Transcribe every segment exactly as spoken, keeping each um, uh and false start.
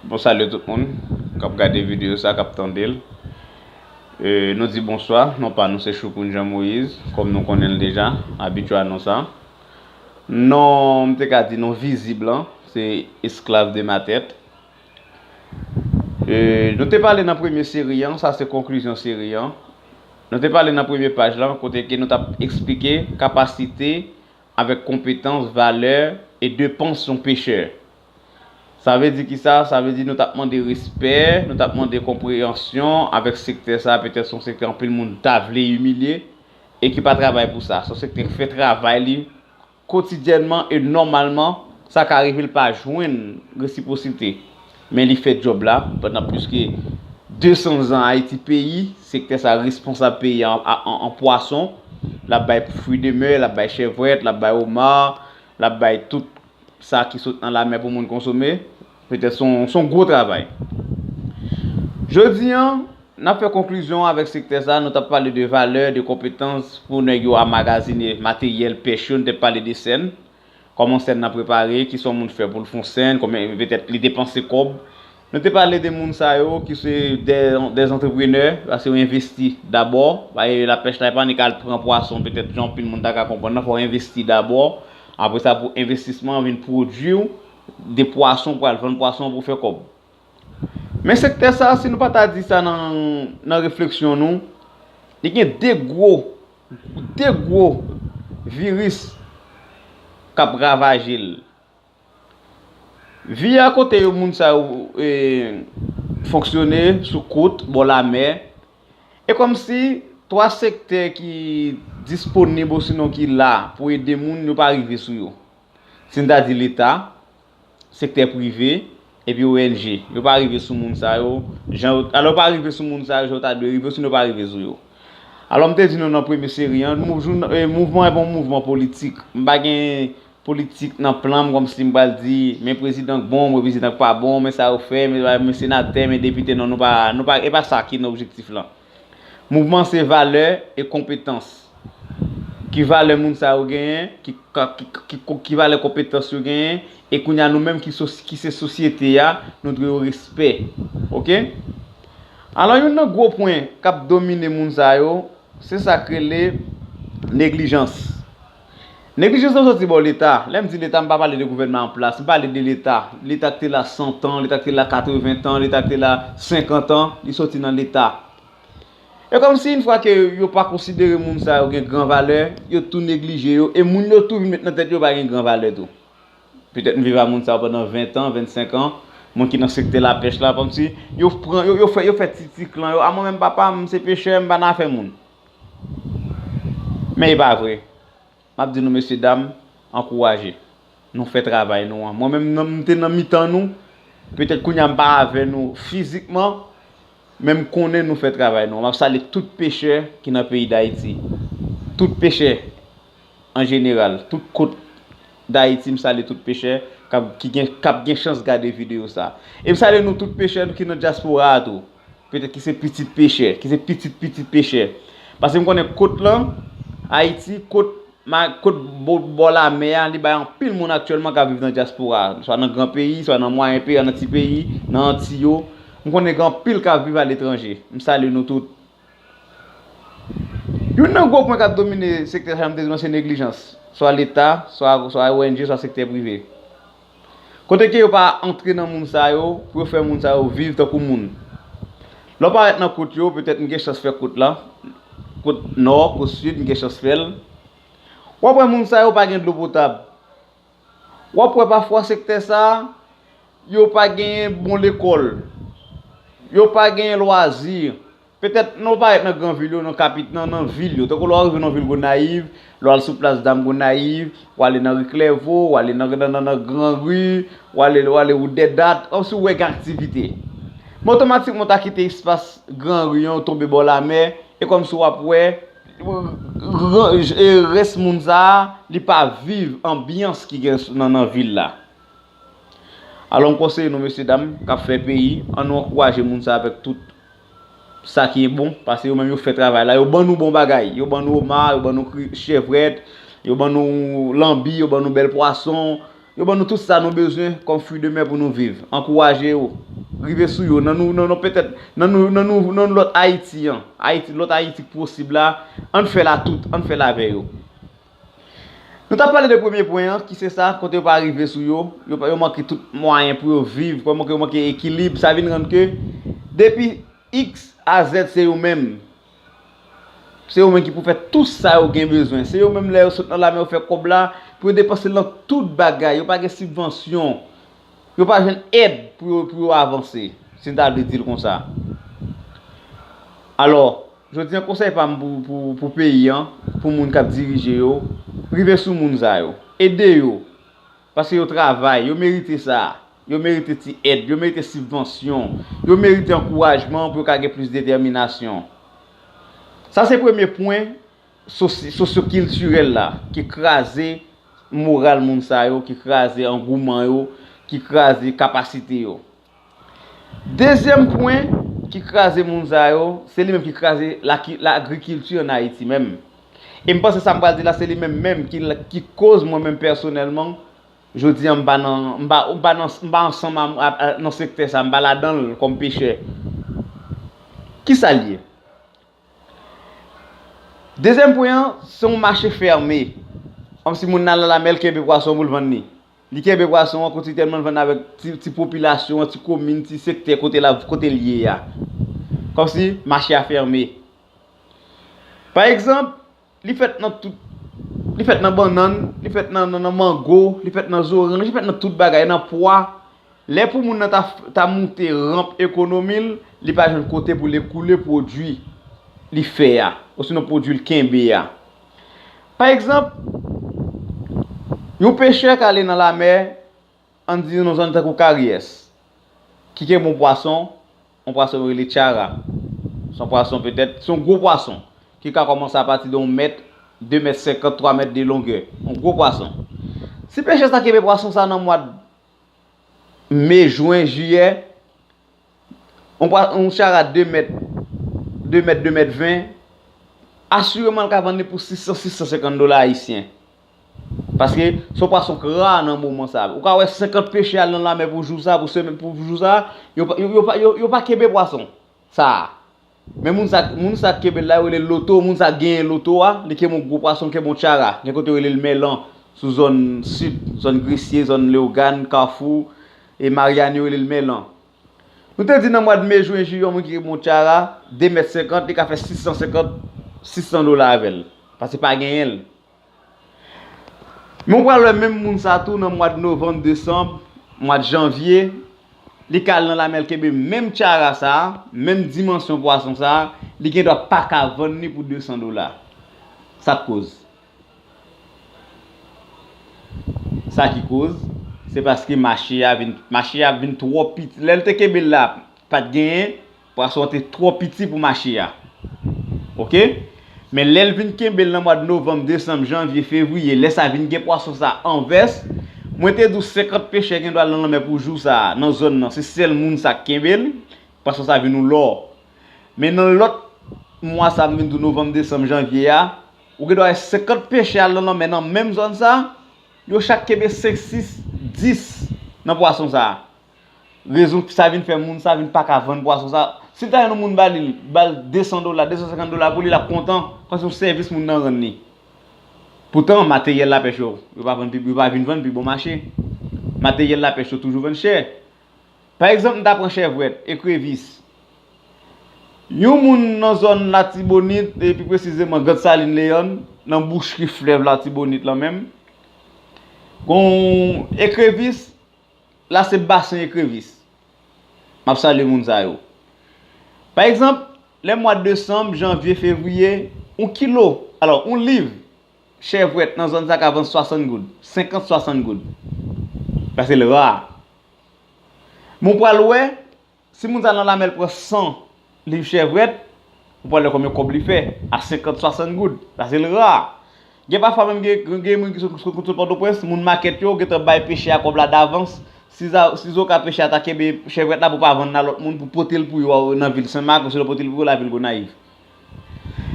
Nou salye tout moun k ap gade videyo sa, k ap tande l. E, nou di bonswa. Non pa nou se Choukoun Jean Moïse, kòm nou konnen l deja, abitye a nou sa. Non, m te ka di non vizib lan, se Esclave de ma tête. E, nou te pale nan premye seri an, sa se konklizyon seri an. Nou te pale nan premye paj lan, kote ke nou t ap eksplike kapasite avèk konpetans, valè e depans yon pechè. Sa vle di kisa? Sa vle di nou t ap mande respè, nou t ap mande konpreyansyon avèk sektè sa, petèt se yon sektè anpil moun ta vle imilye e ki pa travay pou sa. Se yon sektè ki fè travay li kotidyènman e nòmalman, sa ka rive l pa jwenn resipwosite. Men li fè djòb la pandan plis ke de san zan. Ayiti peyi, sektè sa responsab peyi an, an, an, an pwason. L ap bay fwi de mè, l ap bay chèvwèt, l ap bay oma, l ap bay tout sa ki sot nan lamè pou moun konsome. Petèt se yon, se yon gwo travay. Jodi an, n ap fè konklizyon avèk sektè sa. Nou t ap pale de valè, de konpetans pou nèg yo amagazine materyèl pèch yo. Nou te pale de sèn, kòman sèn nan prepare, kisa yon moun fè pou l fè yon sèn, konbyen, petèt li depanse kòb. Nou te pale de moun sa yo ki se de, de antreprenè, paske yo envesti dabò. Paske lapèch la, e pa annik al pran pwason, petèt jan anpil moun ta ka konprann nan, fò w envesti dabò. Apre sa, pou envestisman an vin pwodui w de pwason pou al vann pwason an pou fè kòb. Men sektè sa, si nou pa ta di sa nan, nan refleksyon nou, li gen de gwo, de gwo viris k ap ravaje l. Vi a kote yo moun sa yo, e, fonksyone sou kout, bò lamè, e kòmsi twa sektè ki disponib osinon ki la pou ede moun yo pa rive sou yo. Si n ta di Leta, sektè prive, epi O N G. Yo pa rive sou moun sa yo, jan yo, alò yo pa rive sou moun sa yo, jan yo ta dwe rive, osinon yo pa rive sou yo. Alò m te di nou nan premye seri an, mouv-, joun-, e, mouvman an pa yon mouvman politik. M pa gen politik nan plan m, kòmsi m pral di, men prezidan k bon, men prezidan k pa bon, men sa yo fè, men, men senatè, men depite, non, nou pa, nou pa, e pa sa ki nan objektif lan. Mouvman se valè e konpetans. Ki valè moun sa yo genyen, ki, ki, ki, ki, ki valè konpetans yo genyen, e kounye a nou menm ki, sos-, ki se sosyete a, nou dwe yo respè. Oke? Alò, youn nan gwo pwen k ap domine moun sa yo, se sa k rele neglijans. Neglijans nan soti bò Leta. Lè m di Leta, m pa pale de gouvènman an plas, m pale de Leta. Leta k te la san tan, Leta k te la katreven tan, Leta k te la senkant an, li soti nan Leta. E kòmsi yon fwa ke yo pa konsidere moun sa yo gen gran valè, yo tou neglije yo, e moun yo tou vin met nan tèt yo pa gen gran valè tou. Petèt m viv a moun sa yo pandan ven tan, vennsenk an, moun ki nan sektè lapèch la, kòmsi yo pran, yo, yo fè, yo fè ti, ti klan yo, a mwen menm papa m se pechè, m pa nan afè moun. Men e pa vre. M ap di nou, mesye dam, ankouraje. Nou fè travay nou an. Mwen menm, nan, m te nan mitan nou. Petèt kounye a m pa avè nou fizikman, men m konnen nou fè travay nou an. M ap salye tout pechè ki nan peyi Dayiti. Tout pechè an jeneral. Tout kot Dayiti, m salye tout pechè k ap, ki gen, k ap gen chans gade videyo sa. E m salye nou tout pechè ki nan dyaspora a tou. Petèt ki se pitit pechè, ki se pitit pitit pechè. Paske m konnen kot lan, Ayiti, kot, ma, kot bò, bò lamè a, li bay anpil moun aktyèlman k ap viv nan dyaspora a, swa nan gran peyi, swa nan mwayen peyi, nan ti peyi, nan Anti yo. M konnen gen anpil k ap viv aletranje. M salye nou tout. Youn nan gwo pwen k ap domine sektè sa yo, m te di nou, se neglijans. Swa Leta, swa, swa O N G, swa sektè prive. Kote ke yo pa antre nan moun sa yo, pou yo fè moun sa yo viv tankou moun. Lè w parèt nan kot yo, petèt m gen chans fè kot la, kot nò, kot sid, m gen chans fè l. W ap wè moun sa yo pa gen dlo potab. W ap wè pafwa sektè sa a, yo pa genyen bon lekòl. Yo pa genyen lwazi. Petèt, lè w parèt nan gran vil yo, nan kapit-, nan, nan vil yo, tankou lè w rive nan vil Gonayiv, lè w al sou plas dam Gonayiv, w ale nan ri Klèvo, w ale nan, nan, nan, nan Gran Ri, w ale, w ale wout Dèdat, kòmsi w wè gen aktivite. Men otomatikman, w ta kite espas Gran Ri an, w tonbe bò lamè, e kòmsi w ap wè, e, rès moun sa a, li pa viv anbyans ki gen nan, nan vil la. Alò, m konseye nou, mesye dam, k ap fè peyi, ann nou ankouraje moun sa avèk tout sa ki bon, paske yo menm yo fè travay la, yo ban nou bon bagay, yo ban nou oma, yo ban nou kri-, chèvrèt, yo ban nou lanbi, yo ban nou bèl pwason, yo ban nou tout sa nou bezwen kòm fwi de mè pou nou viv. Ankouraje yo. rive sou yo, nan nou, nan, nan petèt, nan nou, nan nou, nan lòt Ayiti an, Ayiti, lòt Ayiti k posib la, ann fè l a tout, ann fè l avè yo. Nou t ap pale de premye pwen an, ki se sa, kote yo pa rive sou yo, yo, pa- yo manke tout mwayen pou yo viv, kòman ke yo manke ekilib, sa vin rann ke depi X a Z se yo menm. Se yo menm ki pou fè tout sa yo gen bezwen. Se yo menm lè yo sot nan lame yo fè kòb la, pou yo depanse l nan tout bagay. Yo pa gen sibvansyon. Yo pa jwenn èd pou yo, pou yo avanse, si n ta vle di l konsa. Alò, jodi a konsèy pa m pou, pou, pou peyi an, pou moun k ap dirije yo, rive sou moun sa yo. Ede yo. Paske yo travay, yo merite sa. Yo merite ti èd, yo merite sibvansyon, yo merite ankourajman pou yo ka gen plis detèminasyon. Sa se premye pwen sosi- sosyokiltirèl la ki kraze moral moun sa yo, ki kraze angouman yo, ki kraze kapasite yo. Dezyèm pwen ki kraze moun sa yo, se li menm ki kraze laki- lagrikilti ann Ayiti menm. E m panse sa m pral di la, se li menm menm ki, ki koz mwen menm pèsonèlman, jodi a m pa nan, m pa, m pa nan, m pa ansanm a, a, a, nan sektè sa, m pa ladan l kòm pechè. Kisa l ye? Dezyèm pwen an, se yon mache fèmen. Kòmsi moun nan lan lamè, l kenbe pwason pou l vann li. Li kenbe pwason an kontinèlman vann avèk ti, ti popilasyon an, ti komin, ti sektè kote l ap, kote l ye a. Kòmsi mache a fèmen. Pa egzanp, li fèt nan tout, li fèt nan bannann, li fèt nan, nan, nan mango, li fèt nan zoranj, li fèt nan tout bagay, nan pwa. Lè pou moun nan ta, ta moute ranp ekonomi l, li pa jwenn kote pou l ekoule pwodui li fè a, osinon pwodui l kenbe a. Pa egzanp, yon pechè k ale nan lamè, ann di nan zòn tankou Karyès, ki kenbe yon pwason, yon pwason yo rele tchara. Se yon pwason petèt, se yon gwo pwason, ki ka kòmanse apati de yon mèt, de mèt senkant, twa mèt de longè. Yon gwo pwason. Si pechè sa kenbe pwason sa nan mwa me, jen, jiyè, yon pwa- yon tchara de mèt, de mèt, de mèt ven, asireman l ka vann li pou sis san, sis san senkant dola ayisyen. Paske se yon pwason k ra nan moman sa. Ou ka wè senkant pechè al nan lamè pou jou sa, pou semèn, pou jou sa, yo pa, yo, yo pa, yo, yo pa kenbe pwason sa. Men moun sa, moun sa k kenbe l la, yo rele l loto, moun sa k genyen loto a, li kenbe yon gwo pwason, li kenbe yon tchara. Gen kote yo rele l mèlan, sou zòn sid, zòn Gresye, zòn Leyogàn, Kafou, e Maryani, yo rele l mèlan. Nou te di nan mwa de me, jen, jiyè, yon moun ki kenbe yon tchara, de mèt senkant, li ka fè sis san senkant, sis san dola avè l. Paske pa genyen l. Men w pral wè menm moun sa tou nan mwa de novanm, desanm, mwa de janvye, li ka al nan lamè l kenbe menm tchara sa, menm dimansyon pwason sa, li gen dwa pa ka vann li pou de san dola. Sa k koz? Sa ki koz, se paske mache a vin, mache a vin twò piti. Lè l te kenbe l la, pa t genyen, pwason an te twò piti pou mache a. Oke? Men lè l vin kenbe l nan mwa de novanm, desanm, janvye, fevriye, lè sa vin gen pwason sa an vès, mwen te di w senkant pechè gen dwa al nan lanmè pou jou sa a, nan zòn nan, se sèl moun sa k kenbe l, pwason sa vin yon lò. Men nan lòt mwa sa m vin di w, novanm, desanm, janvye a, ou gen dwa wè senkant pechè al nan lanmè nan menm zòn sa, yo chak kenbe senk, sis, dis nan pwason sa. Rezon sa vin fè moun sa vin pa ka vann pwason sa. Si l ta jwenn yon moun ba li, ba l de san dola, de san senkant dola pou li, l ap kontan, kòmsi yon sèvis moun nan rann li. Poutan, materyèl lapèch yo, yo pa vann pi, yo pa vin vann pi bon mache. Materyèl lapèch yo toujou vann chè. Pa egzanp, m ta pran chèvwèt, ekrevis. Yon moun nan zòn Latibonit, e pi presizeman Grann Salin Leyòn, nan bouchri flèv Latibonit lan menm, gon ekrevis, la se basen ekrevis. M ap salye moun sa yo. Pa egzanp, lè mwa desanm, janvye, fevriye, yon kilo, alò, yon liv chèvwèt nan zòn sa ka vann swasant goud, senkant, swasant goud. Paske l ra. Men w pral wè, si moun sa nan lamè l pran san liv chèvwèt, ou pral wè konbyen kòb li fè, a senkant, swasant goud. Paske l ra. Gen pafwa menm gen, gen moun ki sot, sot, sot Pòtoprens, moun makèt yo gentan bay pechè a kòb la davans. Si za- si zoka pechè a ta kenbe chèvwèt la pou pa vann nan lòt moun, pou pote l pou yo nan vil Senmak, osinon pote l pou yo lavil Gonayiv.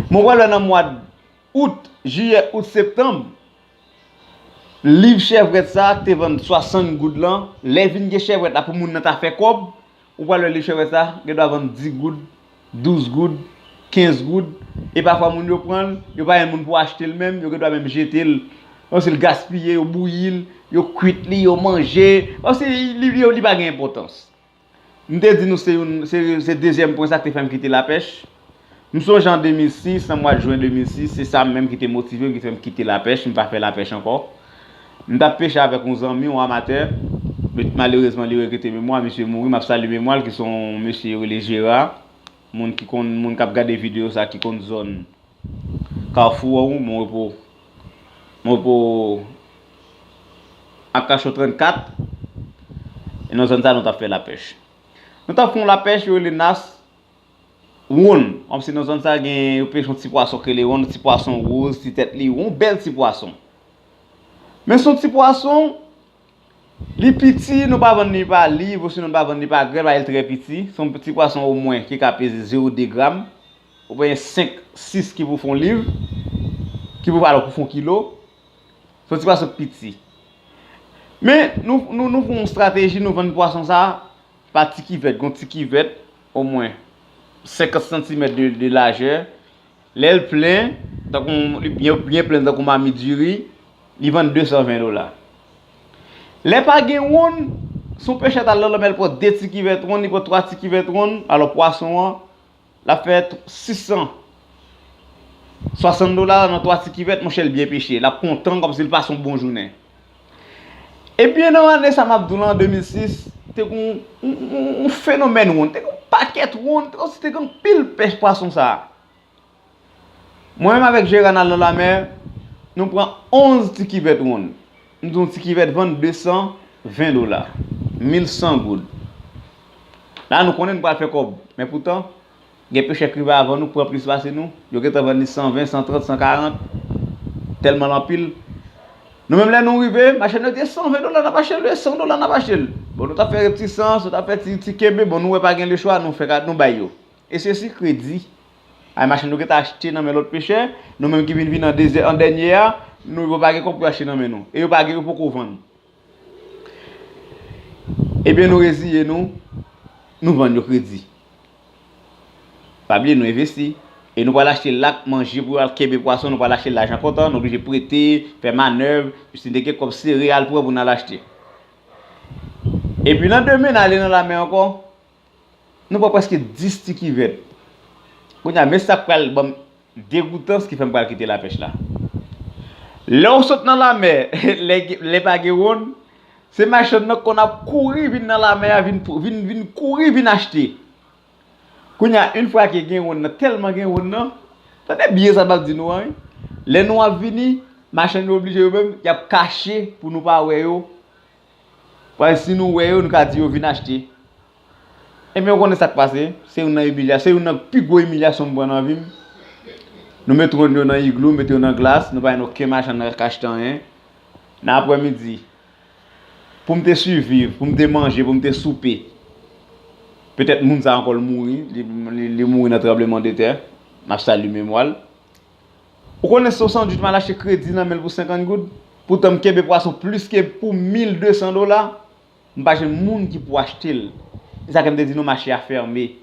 Men w pral wè nan mwa out, jiyè, out, septanm, liv chèvwèt sa a k te vann swasant goud lan, lè vin gen chèvwèt la pou moun nan ta fè kòb, Ou pral wè lechèvè sa, gen dwa vann dis goud, douz goud, kenz goud, e pafwa moun yo pran l, yo pa gen moun pou achte l menm, yo gen dwa menm jete l, kòmsi l gaspiye, yo bouyi l, yo kwit li, yo manje, kòmsi li, li, li pa gen enpòtans. M te di nou se youn, se, se dezyèm pwen sa k te fè m kite lapèch. M sonje an de mil sis, nan mwa jen de mil sis, se sa menm ki te motive m, ki te fè m kite lapèch, m pa fè lapèch ankò. M t ap peche avèk yon zanmi, yon amatè, men malerezman li regrete memwa, misye mouri, m ap salye memwa l, ki se yon mesye yo rele Jera, moun ki konn, moun k ap gade videyo sa, ki konn zòn Kafou an, Mon Repo, Mon Repo ak Kachon trannkat, e nan zòn sa nou t ap fè lapèch. Nou t ap fè yon lapèch, yo rele nas, wonn. Kòmsi nan zòn sa gen, yo pêche yon ti pwason k rele wonn, ti pwason woz, ti tèt li, yon bèl ti pwason. Men se yon ti pwason, li piti, nou pa vann li pa liv, osinon nou pa vann li pa grèl, paske l trè piti. Se yon ti pwason omwen ki ka peze zewo de gram, oubyen senk, sis ki pou fè yon liv, ki pou, alò, pou fè yon kilo. Se yon ti pwason k piti. Men, nou, nou, nou fè yon estrateji, nou vann pwason sa pa ti kivèt, gon ti kivèt, omwen senkant santimèt de, de lajè. Lè l plen, tankou li byen, byen plen tankou mamit diri, li vann de san ven dola. Lè pa gen wonn, si yon pechè t al nan lanmè, l pran de ti kivèt wonn, li pran twa ti kivèt wonn, alò pwason an, l ap fè sis san swasant dola nan twa ti kivèt, monchè, l byen peche. L ap kontan kòmsi l pase yon bon jounen. Ebyen, nan ane sa m ap di w la, an de mil sis, te gen yon, yon, yon, yon fenomèn wonn, te gen yon pakèt wonn, te kòmsi te gen anpil pèch pwason sa a. Mwen menm avèk Jera n al nan lamè, nou pran onz ti kivèt wonn. M di yon ti kivèt vann de san ven dola, mil san goud. La, nou konnen nou pral fè kòb, men poutan, gen pechè k rive avan nou, k pran plis pase nou, yo gentan vann li san ven, san trant, san karant, tèlman l anpil. Nou menm, lè nou rive, machann yo di e san ven dola n ap achte l, e san dola n ap achte l. Bon, nou t ap fè retisans, nou t ap fè ti, ti kenbe, bon, nou wè pa gen lechwa, nou fè ka, nou bay yo. E sesi kredi. Ay, machann yo gentan achte nan men lòt pechè, nou menm ki vin vin an dezyè, an dènye a, nou, yo pa gen kòb pou yo achte nan men nou. E yo pa gen, yo poko vann. Ebyen, nou reziye nou, nou vann yo kredi. Pa bliye, nou envesti. E nou pral achte lak, manje pou al kenbe pwason, nou pral achte lajan kontan, nou oblije prete, fè manèv, si n te gen kòb sere, al pran pou n al achte. Epi nan demen, n ale nan lamè ankò. Nou pran prèske dis ti kivèt. Kounye a, men sa k pral ban m degoutans ki fè m pral kite lapèch la. Lè w sot nan lamè, lè, lè pa gen wonn, se machann nan k konn ap kouri vin nan lamè a, vin, vin, vin kouri vin achte. Kounye a, yon fwa ke gen wonn nan, tèlman gen wonn nan, tande byen sa m ap di nou an, wi. Lè nou ap vini, machann yo oblije yo menm, y ap kache pou nou pa wè yo. Paske si nou wè yo, nou ka di yo vin achte. Ebyen, ou konnen sa k pase? Se youn nan imilya-, se youn nan pi gwo imilyasyon m pran nan vi m. Nou met wonn yo nan iglou, mete yo nan glas, nou pa jwenn okenn machann nan k achte anyen. Nan aprèmidi, pou m te siviv, pou m te manje, pou m te soupe, petèt moun sa ankò l mouri, li, li, li mouri nan tranblemanntè, m ap salye memwa l. Ou konnen se yon sandwich m al achte kredi nan men l pou senkant goud? Poutan m kenbe pwason plis ke pou mil de san dola, m pa jwenn moun ki pou achte l. Se sa ke m te di nou, mache a fèmen.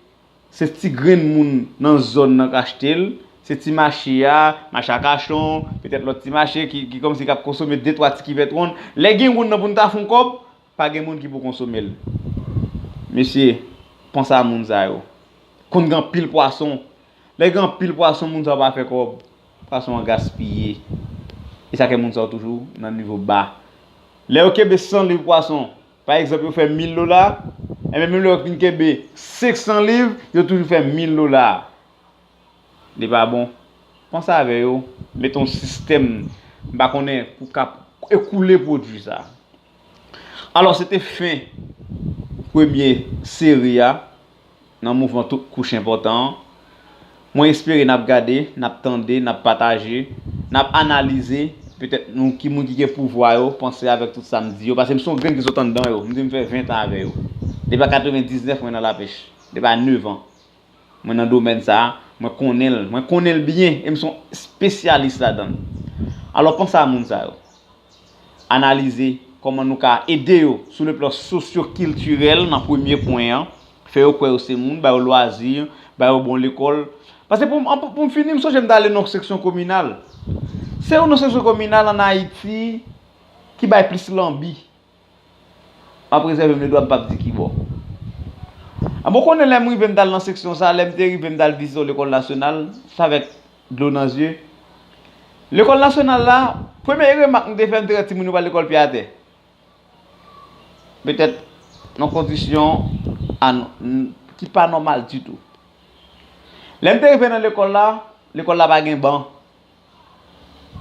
Se ti grenn moun nan zòn nan k achte l, se ti mache a, mache a Kachon, petèt lòt ti mache ki, ki kòmsi k ap konsome de twa ti kivèt wonn. Lè gen wonn nan pou n ta fè yon kòb, pa gen moun ki pou konsome l. Mesye, panse a moun sa yo. Konn gen anpil pwason. Lè gen anpil pwason, moun sa yo pa fè kòb. Pwason an gaspiye. E sa fè moun sa yo toujou nan nivo ba. Lè yo kenbe san liv pwason, pa egzanp, yo fè mil dola, enben, menm lè yo fin kenbe senk san liv, yo toujou fè mil dola. Li pa bon. Panse avè yo, mete yon sistèm, m pa konnen, pou ka ekoule pwodui sa. Alò, se te fen premye seri a nan mouvman tout kouch enpòtan an. Mwen espere n ap gade, n ap tande, n ap pataje, n ap analize, petèt nou ki moun ki gen pouvwa yo, panse avèk tout sa m di yo, paske m se yon grenn ki sot anndan yo, m di m fè ven tan avè yo. Depi a katrevendiznèf mwen nan lapèch, depi a nèf an. Mwen nan domèn sa a, mwen konnen l, mwen konnen l byen, e m se yon espesyalis ladan l. Alò, panse a moun sa yo. Analize kòman nou ka ede yo sou le plan sosyokiltirèl nan premye pwen an. Fè yo kwè yo se moun, ba yo lwazi, ba yo bon lekòl. Paske pou, pou, pou m fini, m sonje m t ale nan yon seksyon kominal. Se youn nan seksyon kominal ann Ayiti ki bay plis lanbi. M ap rezève m ledwa m p ap di ki bò. Anben, w konnen lè m rive m t al nan seksyon sa, lè m te rive m t al vizite yon lekòl nasyonal, se avèk dlo nan zye. Lekòl nasyonal la, premye remak m te fè, m te wè timoun yo pral lekòl pye atè. Petèt nan kondisyon an- n- ki pa nòmal ditou. Lè m te rive nan lekòl la, lekòl la pa gen ban.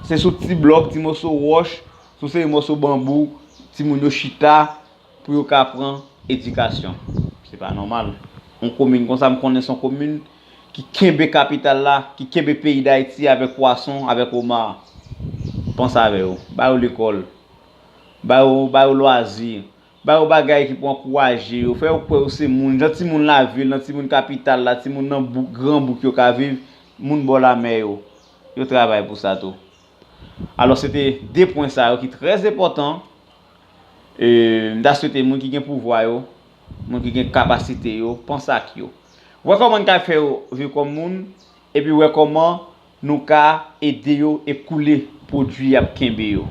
Se sou ti blòk, ti moso wòch, sou seri moso banbou, timoun yo chita pou yo ka pran edikasyon. Se pa nòmal. Yon komin konsa, m konnen se yon komin ki kenbe kapital la, ki kenbe peyi Dayiti avèk pwason, avèk oma. Panse avè yo. Ba yo lekòl. Ba yo, ba yo lwazi. Ba yo bagay ki pou ankouraje yo. Fè yo kwè yo se moun. Jan timoun lavil, nan timoun kapital la, timoun nan bouk, gran bouk yo ka viv, moun bò lamè yo. Yo travay pou sa tou. Alò, se te de pwen sa yo ki trè enpòtan. E, m ta swete moun ki gen pouvwa yo, moun ki gen kapasite yo, panse ak yo. Wè kòman n ka fè yo viv kòm moun, epi wè kòman nou ka ede yo ekoule pwodui y ap kenbe yo.